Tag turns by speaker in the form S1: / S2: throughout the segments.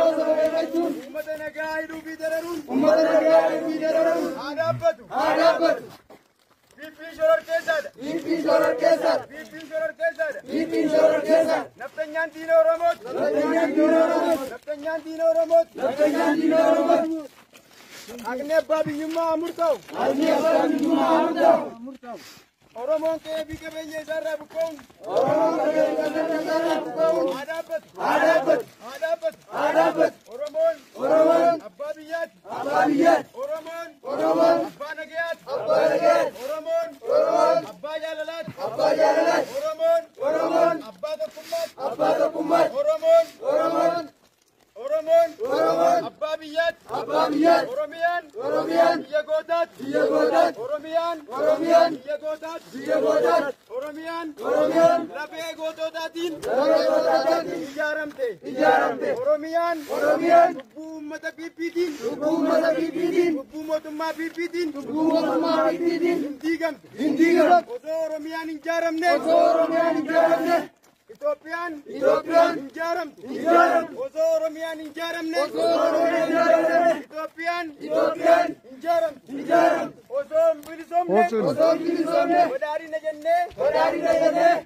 S1: Uummata nagaa hidhuu fi dararuun.
S2: Uummata nagaa hidhuu fi dararuun.
S1: Haa dhaabbatu.
S2: Haa dhaabbatu.
S1: PP shororkeessaadha.
S2: PP shororkeessaadha.
S1: PP shororkeessaadha.
S2: PP shororkeessaadha.
S1: Nafxanyaan diina Oromooti.
S2: Nafxanyaan diina Oromooti.
S1: Nafxanyaan diina Oromooti.
S2: Nafxanyaan diina Oromooti.
S1: Haqni abbaa biyyummaa haa murtaa'u.
S2: Haqni abbaa biyyummaa haa murtaa'u.
S1: Oromoon qe'ee fi qabeenya isaarraa buqqa'uun.
S2: Oromoon qe'ee fi qabeenya isaarraa buqqa'uun.
S1: Haa dhaabbatu.
S2: Haa dhaabbatu.
S1: Haa dhaabbatu.
S2: Haa dhaabbatu.
S1: Oromoon.
S2: Oromoon.
S1: Abbaa biyyaati.
S2: Abbaa biyyaati.
S1: Oromoon.
S2: Oromoon.
S1: Abbaa nagayaati.
S2: Abbaa nagayaati.
S1: Oromoon.
S2: Oromoon.
S1: Abbaa jaalalaati.
S2: Abbaa jaalalaati.
S1: Oromoon.
S2: Oromoon.
S1: Abbaa tokkummaati.
S2: Abbaa tokkummaati.
S1: Oromoon.
S2: Oromoon.
S1: Oromoon.
S2: Oromoon.
S1: Abbaa biyyaati.
S2: Abbaa biyyaati.
S1: Oromiyaan.
S2: Oromiyaan.
S1: Biyya gootaati.
S2: Biyya gootaati.
S1: Oromiyaan.
S2: Oromiyaan.
S1: Biyya gootaati.
S2: Biyya gootaati.
S1: Oromiyaan.
S2: Oromiyaan.
S1: Lafee goototaatiin.
S2: Lafee goototaatiin.
S1: Ijaaramte.
S2: Ijaaramte.
S1: Oromiyaan.
S2: Oromiyaan.
S1: Lubbuu uummata PPtiin.
S2: Lubbuu uummata PPtiin.
S1: Lubbuu mootummaa PPtiin.
S2: Lubbuu mootummaa PPtiin.
S1: Hin diigamte.
S2: Hin diigamte.
S1: Osoo Oromiyaan hin ijaaramne.
S2: Osoo Oromiyaan hin ijaaramne.
S1: Itoophiyaan.
S2: Itoophiyaan.
S1: Hin ijaaramtu.
S2: Hin ijaaramtu.
S1: Osoo Oromiyaan hin ijaaramne.
S2: Osoo Oromiyaan hin ijaaramne.
S1: Itoophiyaan.
S2: Itoophiyaan.
S1: Hin ijaaramtu.
S2: Hin ijaaramtu.
S1: Osoo hin bilisoomne.
S2: Osoo hin bilisoomne.
S1: Badhaadhina jennee.
S2: Badhaadhina jennee.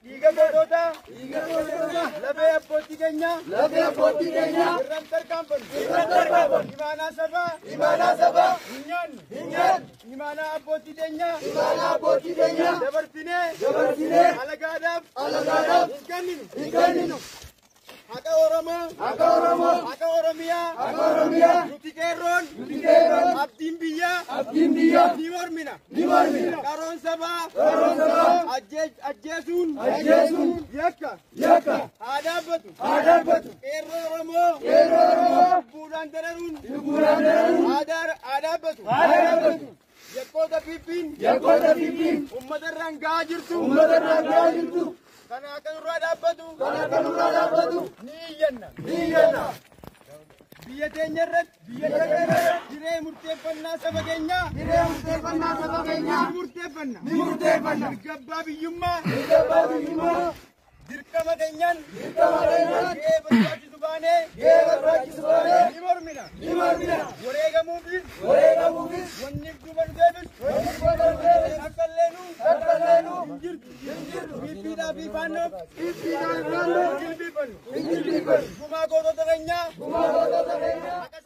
S1: Dhiiga goototaa.
S2: Dhiiga goototaa.
S1: Lafee abbootii keenyaa.
S2: Lafee abbootii keenyaa.
S1: Irraan tarkaanfannu.
S2: Irraan tarkaanfannu.
S1: Imaanaa sabaa.
S2: Imaanaa sabaa.
S1: Hin nyaannu.
S2: Hin nyaannu.
S1: Imaanaa abbootii keenyaa.
S2: Imaanaa abbootii keenyaa.
S1: Dabarsinee.
S2: Dabarsinee.
S1: Alagaadhaaf.
S2: Alagaadhaaf.
S1: Hin kenninu.
S2: Hin kenninu.
S1: Haqa Oromoo.
S2: Haqa Oromoo.
S1: Haqa Oromiyaa.
S2: Haqa Oromiyaa.
S1: Nuti qeerroon.
S2: Nuti qeerroon.
S1: Abdiin biyyaa.
S2: Abdiin biyyaa.
S1: Ni mormina.
S2: Ni mormina.
S1: Qaroon sabaa.
S2: Qaroon sabaa.
S1: Ajjeesuun.
S2: Ajjeesuun.
S1: Yakka.
S2: Yakka.
S1: Haa dhaabbatu.
S2: Haa dhaabbatu.
S1: Qeerroo Oromoo.
S2: Qeerroo Oromoo.
S1: Lubbuudhaan dararuun.
S2: Lubbuudhaan dararuun.
S1: Haa dhaabbatu.
S2: Haa dhaabbatu.
S1: Yakkoota PP'n.
S2: Yakkoota PP'n.
S1: Uummata irraan gahaa jirtu.
S2: Uummata irraan gahaa jirtu.
S1: Kana akka nurraa dhaabbatu.
S2: Kana akka nurraa dhaabbatu.
S1: Ni iyyanna.
S2: Ni iyyanna.
S1: Biyya teenya irratti.
S2: Biyya teenya irratti.
S1: Hiree murteeffannaa saba keenyaa.
S2: Hiree murteeffannaa saba keenyaa.
S1: Ni murteeffanna.
S2: Ni murteeffanna.
S1: Mirga abbaa biyyummaa.
S2: Mirga abbaa biyyummaa.
S1: Dirqama keenyaan.
S2: Dirqama keenyaan.
S1: Gahee barbaachisu baanee.
S2: Gahee barbaachisu baanee.
S1: Ni mormina.
S2: Ni mormina.
S1: Wareegamuufis.
S2: Wareegamuufis.
S1: Wanni duuba dhufeefis.
S2: Wanni duuba dhufeefis.
S1: Akka illeenuu.
S2: Akka illeenuu.
S1: Hin jirtu.
S2: Hin jirtu.
S1: PPdhaa fi faannoof.
S2: PPdhaa fi faannoof.
S1: Hin jilbiifannu.
S2: Hin jilbiifannu.
S1: Gumaa gootota keenyaa.
S2: Gumaa gootota keenyaa.
S1: Haqa